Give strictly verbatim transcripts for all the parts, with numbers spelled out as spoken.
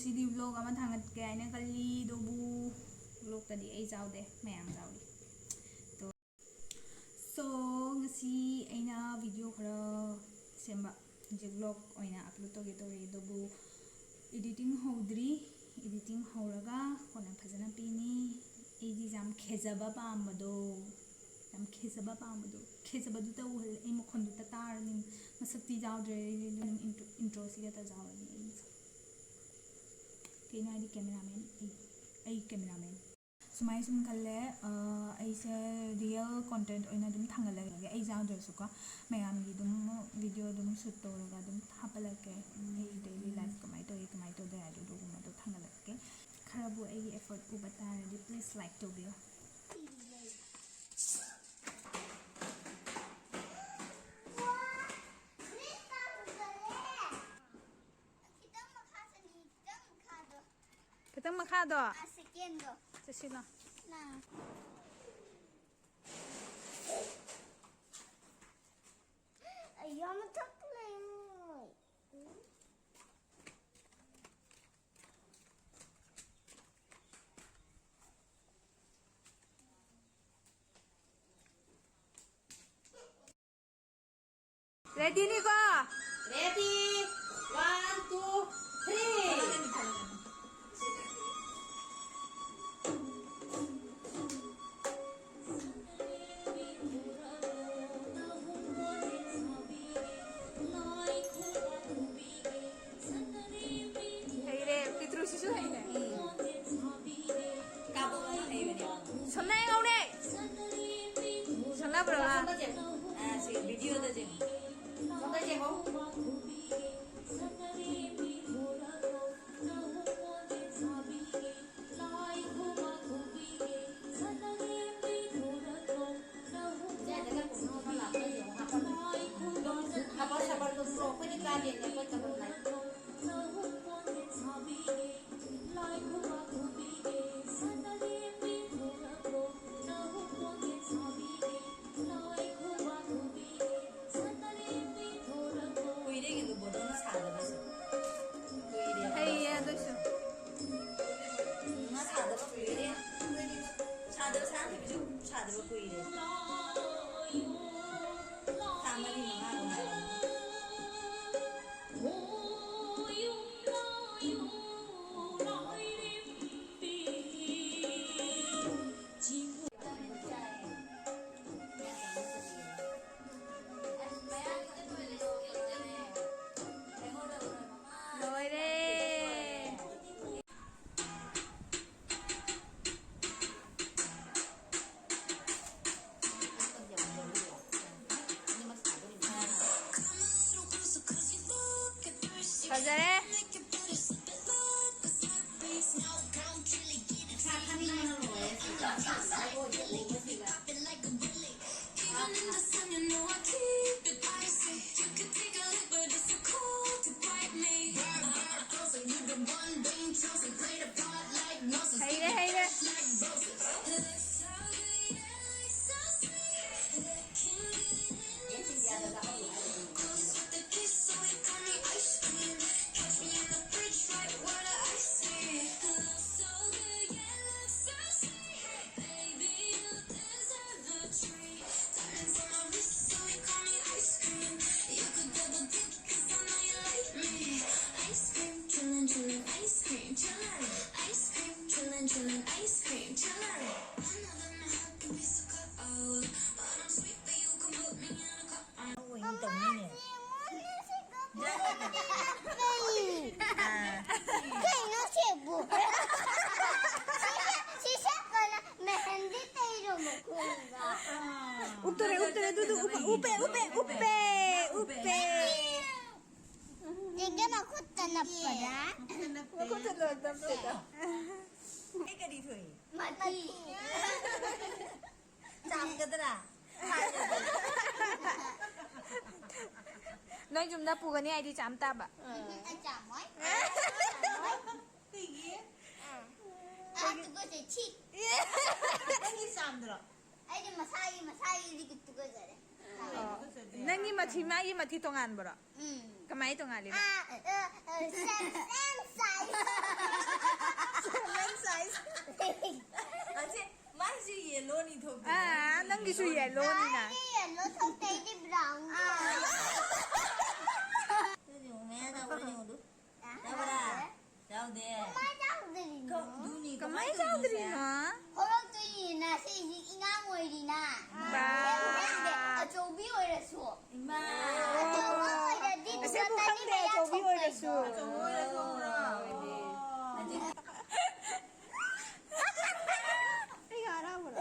ꯉꯁꯤꯗꯤ vlog ꯑꯃ ꯊꯥꯡꯒꯠꯀꯦ ꯍꯥꯏꯅ ꯈꯜꯂꯤ, ꯑꯗꯨꯕꯨ vlogꯇꯗꯤ ꯑꯩ ꯌꯥꯎꯗꯦ, ꯃꯌꯥꯝ ꯌꯥꯎꯔꯤ꯫ ꯇꯣ-, so, ꯉꯁꯤ ꯑꯩꯅ video ꯈꯔ ꯁꯦꯝꯕ, ꯍꯧꯖꯤꯛ vlog ꯑꯣꯏꯅ upload ꯇꯧꯒꯦ ꯇꯧꯔꯤ, ꯑꯗꯨꯕꯨ editing ꯍꯧꯗ꯭ꯔꯤ꯫ Editing ꯍꯧꯔꯒ ꯀꯣꯟꯅ ꯐꯖꯅ ꯄꯤꯅꯤ꯫ ꯑꯩꯗꯤ ꯌꯥꯝ ꯈꯦꯖꯕ ꯄꯥꯝꯕꯗꯣ, ꯌꯥꯝ ꯈꯦꯖꯕ ꯄꯥꯝꯕꯗꯣ, ꯈꯦꯖꯕꯗꯨꯇ ꯎꯍꯜꯂꯦ꯫ ꯑꯩ ꯃꯈꯣꯟꯗꯨꯇ ꯇꯥꯔꯅꯤ, ꯃꯁꯛꯇꯤ ꯌꯥꯎꯗ꯭ꯔꯦ꯫ ꯑꯩꯗꯤ ꯑꯗꯨꯝ intro, introꯁꯤꯒꯇ ꯌꯥꯎꯔꯅꯤ ꯑꯩ ꯃꯁꯛ꯫ ꯀꯩꯅꯣ ꯍꯥꯏꯗꯤ cameraman, ꯑꯩ, ꯑꯩ cameraman꯫ ꯁꯨꯃꯥꯏꯅ ꯁꯨꯝ ꯈꯜꯂꯦ, ꯑ, ꯑꯩꯁꯦ real content ꯑꯣꯏꯅ ꯑꯗꯨꯝ ꯊꯥꯡꯒꯠꯂꯛꯑꯒꯦ, ꯑꯩ ꯌꯥꯎꯗ꯭ꯔꯁꯨꯀꯣ꯫ ꯃꯌꯥꯝꯒꯤ ꯑꯗꯨꯝ video ꯑꯗꯨꯝ shoot ꯇꯧꯔꯒ ꯑꯗꯨꯝ ꯍꯥꯞꯄꯜꯂꯛꯀꯦ꯫ ꯑꯩ daily life ꯀꯃꯥꯏꯅ ꯇꯧꯏ, ꯀꯃꯥꯏꯅ ꯇꯧꯗꯦ ꯍꯥꯏꯗꯣ, ꯑꯗꯨꯒꯨꯝꯕꯗꯣ ꯊꯥꯡꯒꯠꯂꯛꯀꯦ꯫ ꯈꯔꯕꯨ ꯑꯩꯒꯤ effort ꯎꯕ ꯇꯥꯔꯗꯤ please like ꯇꯧꯕꯤꯌꯣ꯫ ꯈꯤꯇꯪ ꯃꯈꯥ ꯆꯠꯅꯤ, ꯈꯤꯇꯪ ꯃꯈꯥꯗꯣ꯫ ꯈꯤꯇꯪ ꯃꯈꯥꯗꯣ? ꯑꯥ, secondꯗꯣ꯫ ꯆꯠꯁꯤꯜꯂꯣ꯫ ꯅꯥ꯫ ꯑꯩ ꯌꯥꯝ ꯃꯊꯛ ꯂꯩ꯫ Readyꯅꯤꯀꯣ? Ready, one, two, three. ꯍꯩꯔꯦ, ꯄꯤꯇ꯭ꯔꯨꯁꯤꯁꯨ ꯍꯩꯔꯦ꯫ ꯎꯝ꯫ ꯀꯥꯞꯄ ꯍꯩꯕꯅꯦ꯫ ꯁꯣꯝꯅ ꯉꯧꯔꯦ꯫ ꯁꯣꯝꯅ ꯕ꯭ꯔꯣ꯫ ꯁꯣꯝꯗ ꯌꯦꯡꯉꯣ꯫ ꯑꯥ, ꯁꯤ videoꯗ ꯌꯦꯡꯉꯣ꯫ ꯁꯣꯝꯗ ꯌꯦꯡꯉꯣ꯫ ꯀꯨꯏꯔꯦ ꯁꯥꯗꯕ ꯀꯨꯏꯔꯦ꯫ ꯊꯥ ꯃꯔꯤ ꯃꯉꯥꯒꯨꯝꯕ꯫ ꯂꯣꯏꯔꯦ꯫ ꯐꯖꯔꯦ꯫ ꯍꯩꯔꯦ, ꯍꯩꯔꯦ꯫ ꯀꯩꯅꯣ ꯁꯤꯕꯨ? ꯁꯤ ꯁꯦ-, ꯁꯤ ꯁꯦꯠꯄꯅ ꯃꯦꯍꯦꯟꯗꯤ ꯇꯩꯔꯣ ꯃꯈꯣꯡꯗ? ꯎꯞꯇꯣꯔꯦ, ꯎꯞꯇꯣꯔꯦ, ꯑꯗꯨꯗꯨ ꯎꯞꯄꯦ, ꯎꯞꯄꯦ, ꯎꯞꯄꯦ, ꯎꯞꯄꯦ, ꯎꯞꯄꯦ꯫ ꯌꯦꯡꯒꯦ ꯃꯈꯨꯠꯇ ꯅꯞꯄꯗ꯫ ꯃꯈꯨꯠꯇ ꯅꯞꯄꯦꯗ꯫ ꯑꯩ ꯀꯔꯤ ꯊꯣꯛꯏ? ꯃꯊꯤ꯫ ꯆꯥꯝꯒꯗ꯭ꯔꯥ? ꯅꯣꯏ ꯌꯨꯝꯗ ꯄꯨꯒꯅꯤ ꯍꯥꯏꯗꯤ ꯆꯥꯝ ꯇꯥꯕ꯫ ꯎꯝ, ꯑꯩ ꯆꯥꯝꯃꯣꯏ꯫ ꯀꯩꯒꯤ? ꯑꯥ, ꯇꯨꯀꯠꯆꯩ, ꯊꯤ꯫ ꯅꯪꯒꯤ ꯆꯥꯝꯗ꯭ꯔꯣ? ꯑꯩꯗꯤ ꯃꯁꯥꯒꯤ, ꯃꯁꯥꯒꯤꯗꯤ ꯇꯨꯀꯠꯆꯔꯦ꯫ ꯑꯣ꯫ ꯅꯪꯒꯤ ꯃꯊꯤ, ꯃꯥꯒꯤ ꯃꯊꯤ ꯇꯣꯉꯥꯟꯕ꯭ꯔꯣ? ꯎꯝ꯫ ꯀꯃꯥꯏ ꯇꯣꯉꯥꯜꯂꯤꯕ? ꯑꯥ, ꯑ, ꯑ, same, same size꯫ Same size꯫ ꯑꯁꯤ ꯃꯥꯏꯁꯨ ꯌꯦꯜꯂꯣꯅꯤ ꯊꯣꯛꯇꯦ꯫ ꯑꯥ, ꯅꯪꯒꯤꯁꯨ ꯌꯦꯜꯂꯣꯅꯤꯅ꯫ ꯑꯩꯗꯤ ꯌꯦꯜꯂꯣ ꯊꯣꯛꯇꯦ, ꯑꯩꯗꯤ ꯕ꯭ꯔꯥꯎꯟ ꯊꯣꯛꯑꯦ꯫ ꯑꯗꯨꯗꯤ ꯑꯃꯨꯛ ꯃꯌꯥ ꯆꯥꯎꯕ ꯌꯦꯡꯉꯨꯗꯨ꯫ ꯆꯥꯎꯕ꯭ꯔꯥ? ꯆꯥꯎꯗꯦ꯫ ꯀꯃꯥꯏ ꯆꯥꯎꯗ꯭ꯔꯤꯅꯣ? ꯀ-, ꯑꯗꯨꯅꯤ, ꯀꯃꯥꯏ ꯀꯃꯥꯏ ꯇꯧꯔꯤꯅꯣ ꯆꯥꯎꯗ꯭ꯔꯤꯅꯣ? ꯁꯦ? ꯍꯧꯔꯛꯇꯣꯏꯅꯦꯅ ꯁꯤ ꯍꯧꯖꯤꯛ ꯏꯉꯥꯡ ꯑꯣꯏꯔꯤꯅ꯫ ꯕꯥ꯫ ꯀꯩꯝ ꯈꯟꯗꯦ, ꯑꯆꯧꯕꯤ ꯑꯣꯏꯔꯁꯨ꯫ ꯏꯃꯥ꯫ ꯑꯆꯧꯕ ꯑꯣꯏꯔꯗꯤ ꯑꯁꯦꯡꯕ ꯈꯪꯗꯦ, ꯃꯌꯥ ꯑꯆꯧꯕꯤ ꯊꯣꯛꯇꯣꯏꯅꯣ꯫ ꯑꯣꯏꯔꯁꯨ꯫ ꯑꯆꯧꯕ ꯑꯣꯏꯔꯁꯨ ꯈꯔ ꯑꯣꯏꯗꯦ꯫ ꯑꯩꯒ ꯍꯔꯥꯎꯕ꯭ꯔꯣ?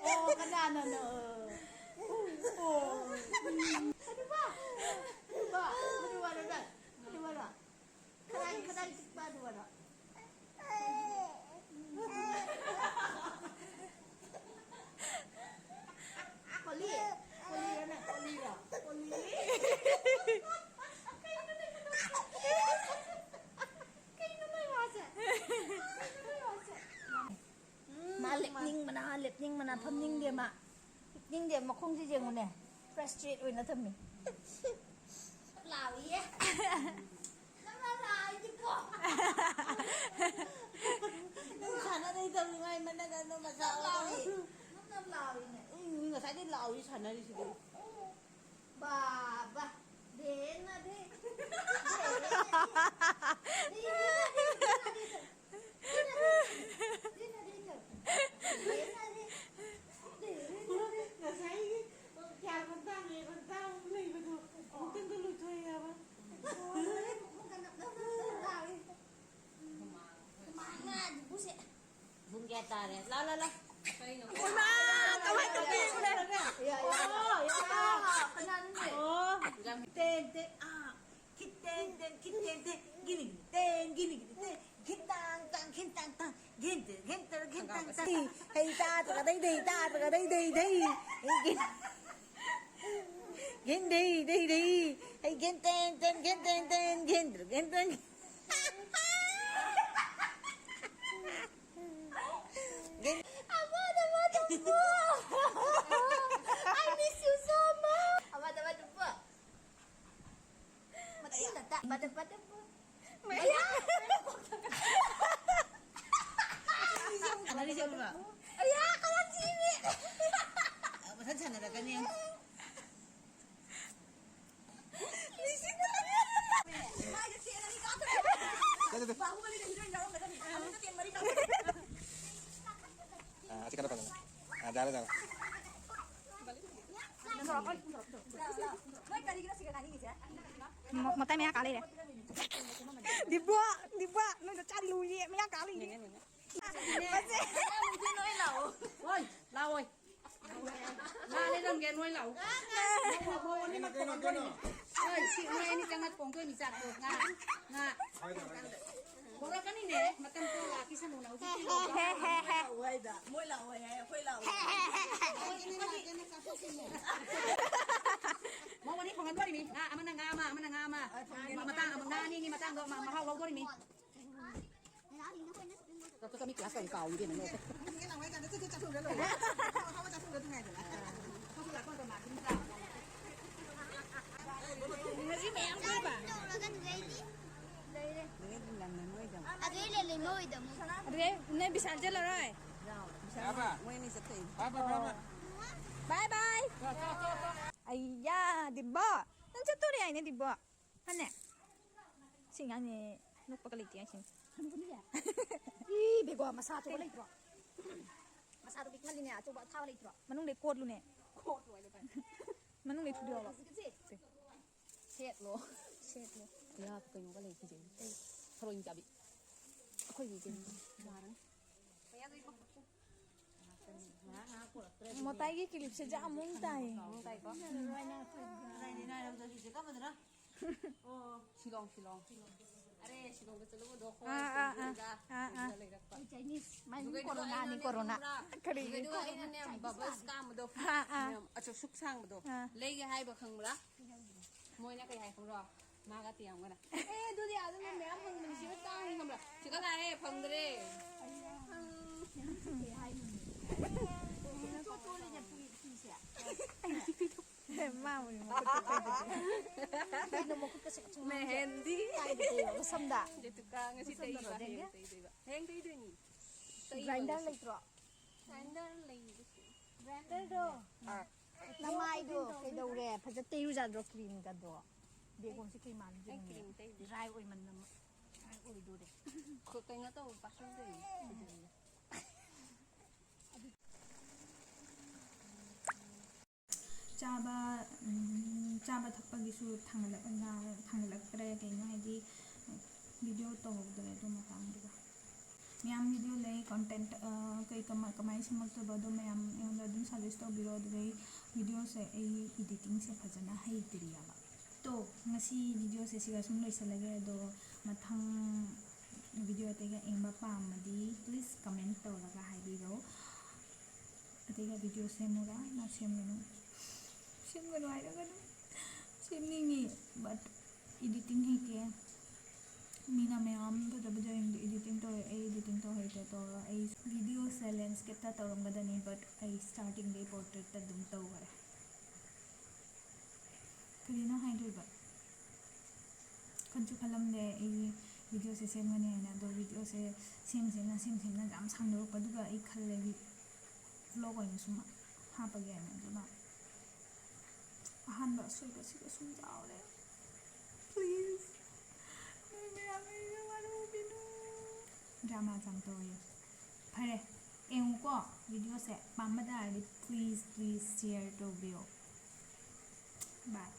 ꯑꯣ, ꯀꯅꯥꯅꯅꯣ? ꯑꯣ꯫ ꯑꯗꯨꯕ, ꯑꯗꯨꯕ, ꯑꯗꯨꯕ, ꯑꯗꯨꯕ, ꯑꯗꯨꯕ꯫ ꯈꯗꯥꯡ, ꯈꯗꯥꯡ ꯆꯤꯛꯄ ꯑꯗꯨꯕ꯫ ꯀꯣꯂꯤ? ꯀꯣꯂꯤꯔꯣ ꯅꯪ? ꯀꯣꯂꯤꯔꯣ? ꯀꯣꯂꯤ? ꯀꯩꯅꯣ ꯅꯪ ꯀꯩꯅꯣ ꯅꯪ ꯋꯥꯁꯦ? ꯀꯩꯅꯣ ꯅꯪ ꯋꯥꯁꯦ? ꯃꯥ ꯂꯦꯞꯅꯤꯡꯕꯅ, ꯂꯦꯞꯅꯤꯡꯕꯅ, ꯐꯝꯅꯤꯡꯗꯦ ꯃꯥ꯫ ꯍꯤꯞꯅꯤꯡꯗꯦ, ꯃꯈꯣꯡꯁꯤ ꯌꯦꯡꯉꯨꯅꯦ꯫ ꯄ꯭ꯔꯁꯇ꯭ꯔꯦꯠ ꯑꯣꯏꯅ ꯊꯝꯃꯤ꯫ ꯂꯥꯎꯏꯌꯦ꯫ ꯅꯪꯅ ꯂꯥꯎꯏꯗꯤꯀꯣ꯫ ꯅꯪ ꯁꯥꯟꯅꯔꯣꯏꯗꯧꯔꯤ ꯃꯥꯏ ꯃꯅꯒ ꯅꯪ ꯃꯆꯥ ꯅꯞ ꯂꯥꯎꯏ꯫ ꯑꯣꯏꯔꯣꯏ꯫ ꯅꯞ ꯅꯞ ꯂꯥꯎꯏꯅꯦ꯫ ꯎꯝ, ꯉꯁꯥꯏꯗꯩ ꯂꯥꯎꯏ ꯁꯥꯟꯅꯔꯤꯁꯤꯗꯤ꯫ ꯕꯥꯕꯥ꯫ ꯙꯦꯅ ꯙꯦ꯫ ꯙꯦꯅ ꯙꯦ꯫ ꯙꯦꯅ ꯙꯦ꯫ ꯉꯁꯥꯏꯒꯤ ꯀꯌꯥ ꯈꯣꯟꯊꯥꯡ, ꯀꯌꯥ ꯈꯣꯟꯊꯥꯡ ꯑꯃ ꯂꯩꯕꯗꯣ ꯑꯃꯨꯛꯇꯪꯗ ꯂꯣꯏꯊꯣꯛꯑꯦ ꯍꯥꯏꯕ꯫ ꯄꯨꯡ ꯀꯌꯥ ꯇꯥꯔꯦ? ꯂꯥ, ꯂꯥ, ꯂꯥ꯫ ꯀꯩꯅꯣ? ꯏꯃꯥ, ꯀꯃꯥꯏ ꯇꯧꯅꯤ? ꯌꯥ, ꯌꯥ, ꯌꯥ꯫ ꯑꯣ, ꯌꯥ꯫ ꯀꯅꯥꯅꯣꯅꯦ? ꯑꯣ꯫ ꯇꯦꯟ, ꯇꯦꯟ, ꯑꯥ꯫ ꯈꯤꯠ ꯇꯦꯟ ꯇꯦꯟ, ꯈꯤꯠ ꯇꯦꯟ ꯇꯦꯟ, ꯒꯤꯅꯤ ꯒꯤꯅꯤ ꯇꯦꯟ, ꯒꯤꯅꯤ ꯒꯤꯅꯤ ꯇꯦꯟ, ꯈꯤꯠ ꯇꯥꯡ ꯇꯥꯡ, ꯈꯤꯠ ꯇꯥꯡ ꯇꯥꯡ, ꯒꯤꯟ ꯇꯦꯟ, ꯒꯤꯟ ꯇꯔ, ꯒꯤꯟ ꯇꯥꯡ ꯇꯥꯡ꯫ ꯍꯩ ꯇꯥ ꯇ꯭ꯔꯒ ꯗꯩ ꯗꯩ, ꯇꯥ ꯇ꯭ꯔꯒ ꯗꯩ ꯗꯩ ꯗꯩ꯫ ꯍꯩ ꯒꯤꯟ-, ꯒꯤꯟ ꯗꯩ ꯗꯩ ꯗꯩ꯫ ꯍꯩ ꯒꯤꯟ ꯇꯦꯟ ꯇꯦꯟ, ꯒꯤꯟ ꯇꯦꯟ ꯇꯦꯟ, ꯒꯤꯟ ꯇꯔ, ꯒꯤꯟ ꯇꯔ꯫ ꯒꯤꯟ ꯑꯃꯗ ꯑꯃꯗ ꯄꯨ꯫ I miss you so much. ꯑꯃꯗ ꯑꯃꯗ ꯄꯨ꯫ ꯃꯇꯤꯟ ꯅꯠꯇ꯫ ꯕꯗ ꯕꯗ ꯕꯨ꯫ ꯃꯌꯥ꯫ ꯀꯔꯤ ꯆꯠꯂꯨꯕ? ꯑꯌꯥ, ꯀꯔꯟ ꯆꯤꯡꯉꯦ꯫ ꯃꯊꯟ ꯁꯥꯟꯅꯔꯛꯀꯅꯤ꯫ ꯆꯠꯂꯨ, ꯆꯠꯂꯨ꯫ ꯑꯥ, ꯑꯁꯤ ꯀꯩꯅꯣ ꯇꯧꯒꯅꯤ꯫ ꯑꯥ, ꯌꯥꯔꯦ, ꯌꯥꯔꯦ꯫ ꯃ-, ꯃꯇꯥꯏ ꯃꯌꯥ ꯀꯥ ꯂꯩꯔꯦ꯫ ꯗꯤꯕꯣ, ꯗꯤꯕꯣ, ꯅꯣꯏꯗ ꯆꯠꯂꯨꯌꯦ, ꯃꯌꯥ ꯀꯥ ꯂꯩꯔꯦ꯫ ꯃꯁꯦ꯫ ꯂꯥꯛꯑꯣꯏ꯫ ꯉꯥ ꯂꯩꯔꯝꯒꯦ, ꯅꯣꯏ ꯂꯥꯛꯎ꯫ ꯃꯧ ꯑꯅꯤꯃꯛ ꯊꯣꯡꯗꯣꯏꯅꯤ꯫ ꯍꯣꯏ, ꯁꯤ ꯅꯣꯏ ꯑꯅꯤ ꯆꯪꯉ ꯊꯣꯡꯗꯣꯏꯅꯤ ꯆꯥꯛꯇꯣ꯫ ꯉꯥ, ꯉꯥ꯫ ꯄꯣꯔꯛꯀꯅꯤꯅꯦ, ꯃꯇꯝ ꯈꯔ ꯂꯥꯛꯈꯤꯁꯅꯨꯅ ꯍꯧꯖꯤꯛꯇꯤ꯫ ꯃꯣꯏ ꯂꯥꯛꯑꯣꯏ ꯍꯥꯏ, ꯑꯩꯈꯣꯏ ꯂꯥꯛꯑꯣꯏ꯫ ꯃꯧ ꯑꯅꯤ ꯊꯣꯡꯍꯟꯗꯣꯔꯤꯃꯤ꯫ ꯉꯥ ꯑꯃꯅ ꯉꯥ ꯑꯃ, ꯑꯃꯅ ꯉꯥ ꯑꯃ꯫ ꯃꯇꯥꯡ ꯑꯃ, ꯉꯥ ꯑꯅꯤꯒꯤ ꯃꯇꯥꯡꯗꯣ ꯃ-, ꯃꯍꯥꯎ ꯂꯧꯗꯣꯔꯤꯃꯤ꯫ ꯆꯠꯄ ꯆꯠꯃꯤ ꯀ꯭ꯂꯥꯁ ꯇꯧꯔꯤ ꯀꯥꯎꯏ ꯏꯕꯦꯝꯃ ꯅꯣꯏ꯫ ꯉꯁꯤ ꯃꯌꯥꯝ ꯄꯤꯕ꯫ ꯑꯗꯨꯗꯩ ꯂꯩ ꯂꯩꯃ ꯍꯣꯏꯗ ꯑꯃꯨꯛ꯫ ꯑꯗꯨꯗꯩ ꯅꯣꯏ ꯕꯤꯁꯥꯜ ꯆꯠꯂꯔꯣꯏ? ꯃꯣꯏ ꯑꯅꯤ ꯆꯠꯇꯣꯏꯅꯤ꯫ ꯕꯥꯏ ꯕꯥꯏ꯫ ꯑꯩꯌꯥ, ꯗꯤꯕꯣ꯫ ꯅꯪ ꯆꯠꯇꯣꯔꯦ ꯍꯥꯏꯅꯦ, ꯗꯤꯕꯣ꯫ ꯐꯅꯦꯛ꯫ ꯁꯤ ꯑꯉꯥꯡꯅꯦ ꯅꯣꯛꯄꯒ ꯂꯩꯇꯦ ꯍꯥꯏꯁꯤꯅꯤ꯫ ꯍꯅꯨꯕꯅꯤꯅꯦ꯫ ꯏ, ꯕꯦꯒꯣ ꯃꯁꯥ ꯑꯆꯧꯕ ꯂꯩꯇ꯭ꯔꯣ? ꯃꯁꯥꯗꯣ ꯄꯤꯛꯃꯜꯂꯤꯅꯦ, ꯑꯆꯧꯕ ꯑꯊꯥꯕ ꯂꯩꯇ꯭ꯔꯣ? ꯃꯅꯨꯡꯗꯩ ꯀꯣꯠꯂꯨꯅꯦ꯫ ꯀꯣꯠꯂꯨ ꯍꯥꯏꯗꯣ ꯐꯔꯦ꯫ ꯃꯅꯨꯡꯗꯩ ꯊꯨꯗꯦꯛꯑꯣꯕ꯫ ꯁꯦꯠꯂꯣ꯫ ꯁꯦꯠꯂꯣ꯫ ꯌꯥ, ꯀꯩꯅꯣꯒ ꯂꯩ ꯐꯤꯖꯩ꯫ ꯊꯔꯣꯏ ꯆꯥꯕꯤ꯫ ꯑꯩꯈꯣꯏꯒꯤ ꯀꯩꯅꯣ ꯌꯥꯔꯅꯤ꯫ ꯃꯇꯥꯏꯒꯤ ꯀ꯭ꯂꯤꯞꯁꯦ ꯖꯥꯝ ꯑꯃꯨꯛ ꯇꯥꯏ꯫ ꯁꯤꯂꯣꯡ, ꯁꯤꯂꯣꯡ꯫ ꯑꯔꯦ, ꯁꯤꯂꯣꯡꯗ ꯆꯠꯂꯨꯕꯗꯣ ꯑꯩꯈꯣꯏ ꯑꯥ, ꯑꯥ, ꯑꯥ, ꯇꯣꯡꯗꯣꯏꯒ ꯑꯥ, ꯑꯥ꯫ ꯑꯗꯨꯒ ꯂꯩꯔꯛꯄ꯫ ꯆꯥꯏꯅꯤꯁ꯫ ꯃꯥꯏ ꯃꯤꯡ ꯑꯗꯨꯒ ꯀꯣꯔꯣꯅꯥꯅꯤ, ꯑꯩꯅꯅꯦ ꯀꯣꯔꯣꯅꯥ꯫ ꯈꯪꯕ꯭ꯔꯥ? ꯀꯔꯤ? ꯑꯗꯨꯒ ꯑꯩꯅꯅꯦ ꯕꯕꯜꯁ ꯀꯥꯝꯕꯗꯣ, ꯑꯥ, ꯑꯥ꯫ ꯃꯌꯥꯝ ꯑꯆꯧ ꯁꯨꯛ ꯁꯥꯡꯕꯗꯣ, ꯑꯥ꯫ ꯂꯩꯒꯦ ꯍꯥꯏꯕ ꯈꯪꯕ꯭ꯔꯥ? ꯃꯣꯏꯅ ꯀꯩ ꯍꯥꯏ ꯈꯪꯕ꯭ꯔꯣ? ꯃꯥꯒ ꯇꯤꯌꯥꯝꯒꯅ꯫ ꯑꯦ, ꯑꯗꯨꯗꯤ ꯑꯗꯨꯝ ꯃꯌꯥꯝ ꯐꯪꯕꯅꯤ, ꯁꯤꯕꯨ ꯇꯥꯡꯉꯤ ꯈꯪꯕ꯭ꯔꯥ? ꯁꯤꯒ ꯂꯥꯛꯑꯦ, ꯐꯪꯗ꯭ꯔꯦ꯫ ꯀꯩ ꯍꯥꯏꯅꯣꯅꯦ? ꯆꯣꯠ ꯆꯣꯠꯂꯤꯅꯦ ꯐꯤ-, ꯐꯤꯁꯦ꯫ ꯃꯥꯕꯨꯗꯤ ꯃꯈꯨꯠꯇ ꯇꯩꯗꯗꯤ꯫ ꯀꯩꯅꯣ ꯃꯈꯨꯠꯀꯁꯦ ꯀꯆꯨ ꯉꯥꯡꯉꯤꯁꯦ? ꯃꯦꯍꯦꯟꯗꯤ꯫ ꯀꯥꯏꯗ ꯇꯩꯕ? ꯃꯁꯝꯗ? ꯖꯦꯇꯨꯀꯥ ꯉꯁꯤ ꯃꯁꯝꯗꯔꯣ, ꯇꯩꯕ, ꯍꯌꯦꯡ ꯗꯦꯡꯒꯦ? ꯇꯩꯗꯣꯏꯕ꯫ ꯍꯌꯦꯡ ꯇꯩꯗꯣꯏꯅꯤ꯫ ꯒ꯭ꯔꯥꯏꯟꯗꯔ ꯂꯩꯇ꯭ꯔꯣ? ꯒ꯭ꯔꯥꯏꯟꯗꯔ ꯂꯩꯕꯁꯦ꯫ ꯒ꯭ꯔꯥꯏꯟꯗꯔꯗꯣ ꯅꯃꯥꯏꯗꯣ ꯀꯩꯗꯧꯔꯦ? ꯐꯖ ꯇꯩꯔꯨꯖꯥꯗ꯭ꯔꯣ ꯀ꯭ꯔꯤꯝꯒꯗꯣ? ꯕꯦꯒꯣꯟꯁꯦ ꯀꯩ ꯃꯥꯟꯒꯦ? ꯑꯩ ꯀ꯭ꯔꯤꯝ ꯇꯩꯗꯦ꯫ ꯗ꯭ꯔꯥꯏ ꯑꯣꯏꯃꯟꯗꯅ ꯗ꯭ꯔꯥꯏ ꯑꯣꯏꯗꯣꯔꯦ꯫ ꯀꯩꯅꯣ ꯇꯧꯕ ꯄꯥꯁꯟꯗꯣꯏꯅꯦ꯫ ꯆꯥꯕ ꯎꯝ, ꯆꯥꯕ ꯊꯛꯄꯒꯤꯁꯨ ꯊꯥꯡꯒꯠꯂꯛ- ꯊꯥꯡꯒꯠꯂꯛꯇ꯭ꯔꯦ꯫ ꯀꯩꯅꯣ ꯍꯥꯏꯗꯤ ꯚꯤꯗꯤꯑꯣ ꯇꯧꯍꯧꯗ꯭ꯔꯦ ꯑꯗꯨ ꯃꯇꯥꯡꯗꯨꯒ꯫ ꯃꯌꯥꯝ ꯚꯤꯗꯤꯑꯣ ꯂꯩ, ꯀꯣꯟꯇꯦꯟꯠ ꯀꯩ ꯀꯃꯥꯏꯅ ꯁꯦꯝꯃꯛꯇꯣꯏꯕ, ꯑꯗꯣ ꯃꯌꯥꯝ ꯑꯩꯉꯣꯟꯗ ꯑꯗꯨꯝ ꯁꯖꯦꯁ ꯇꯧꯕꯤꯔꯣ꯫ ꯑꯗꯨꯗꯩ ꯚꯤꯗꯤꯑꯣꯁꯦ ꯑꯩ ꯏꯗꯤꯇꯤꯡꯁꯦ ꯐꯖꯅ ꯍꯩꯇ꯭ꯔꯤꯑꯕ꯫ ꯇꯣ, ꯉꯁꯤ ꯚꯤꯗꯤꯑꯣꯁꯦ ꯁꯤꯒ ꯁꯨꯝ ꯂꯣꯏꯁꯤꯜꯂꯒꯦ꯫ ꯑꯗꯣ ꯃꯊꯪ ꯚꯤꯗꯤꯑꯣ ꯑꯇꯩꯒ ꯌꯦꯡꯕ ꯄꯥꯝꯃꯗꯤ ꯄ꯭ꯂꯤꯁ ꯀꯃꯦꯟ ꯇꯧꯔꯒ ꯍꯥꯏꯕꯤꯔꯣ꯫ ꯑꯇꯩꯒ ꯚꯤꯗꯤꯑꯣ ꯁꯦꯝꯃꯨꯔꯥ? ꯅꯣ, ꯁꯦꯝꯒꯅꯨ꯫ ꯁꯦꯝꯒꯅꯨ ꯍꯥꯏꯔꯒꯅꯨ꯫ ꯁꯦꯝꯅꯤꯡꯉꯤ, ꯕꯠ ꯏꯗꯤꯇꯤꯡ ꯍꯩꯇꯦ꯫ ꯃꯤꯅ ꯃꯌꯥꯝ ꯐꯖ ꯐꯖ ꯌꯦꯡꯗꯦ, ꯏꯗꯤꯇꯤꯡ ꯇꯧꯋꯦ꯫ ꯑꯩ ꯏꯗꯤꯇꯤꯡ ꯇꯧ ꯍꯩꯇꯦ꯫ ꯇꯧꯔꯣ꯫ ꯑꯩ ꯚꯤꯗꯤꯑꯣꯁꯦ ꯂꯦꯟꯁꯀꯦꯞꯇ ꯇꯧꯔꯝꯒꯗꯅꯤ, ꯕꯠ ꯑꯩ ꯁ꯭ꯇꯥꯔꯇꯤꯡꯗꯒꯤ ꯄꯣꯔꯇ꯭ꯔꯦꯠꯇ ꯑꯗꯨꯝ ꯇꯧꯈꯔꯦ꯫ ꯀꯔꯤꯅꯣ ꯍꯥꯏꯗꯣꯏꯕ? ꯈꯟꯁꯨ ꯈꯜꯂꯝꯗꯦ ꯑꯩ ꯚꯤꯗꯤꯑꯣꯁꯦ ꯁꯦꯝꯒꯅꯤ ꯍꯥꯏꯅ꯫ ꯑꯗꯣ ꯚꯤꯗꯤꯑꯣꯁꯦ ꯁꯦꯝ ꯁꯦꯝꯅ ꯁꯦꯝ ꯁꯦꯝꯅ ꯌꯥꯝ ꯁꯥꯡꯗꯣꯔꯛꯄ, ꯑꯗꯨꯒ ꯑꯩ ꯈꯜꯂꯦ ꯚ꯭ꯂꯣꯒ ꯑꯣꯏꯅ ꯁꯨꯝ ꯍꯥꯞꯄꯒꯦ ꯍꯥꯏꯅ꯫ ꯑꯗꯨꯅ ꯑꯍꯥꯟꯕ ꯑꯁꯣꯏꯕꯁꯤꯒ ꯁꯨꯝ ꯌꯥꯎꯔꯦ꯫ ꯄ꯭ꯂꯤꯖ, ꯅꯣꯏ ꯃꯌꯥꯝ ꯑꯩꯒ ꯋꯥꯔꯧꯕꯤꯅꯨ꯫ ꯗ꯭ꯔꯃꯥ ꯌꯥꯝ ꯇꯧꯋꯦ꯫ ꯐꯔꯦ, ꯌꯦꯡꯉꯨꯀꯣ ꯚꯤꯗꯤꯑꯣꯁꯦ꯫ ꯄꯥꯝꯕ ꯇꯥꯔꯗꯤ ꯄ꯭ꯂꯤꯖ ꯄ꯭ꯂꯤꯖ ꯁꯤꯌꯔ ꯇꯧꯕꯤꯌꯣ꯫ ꯕꯥꯏ꯫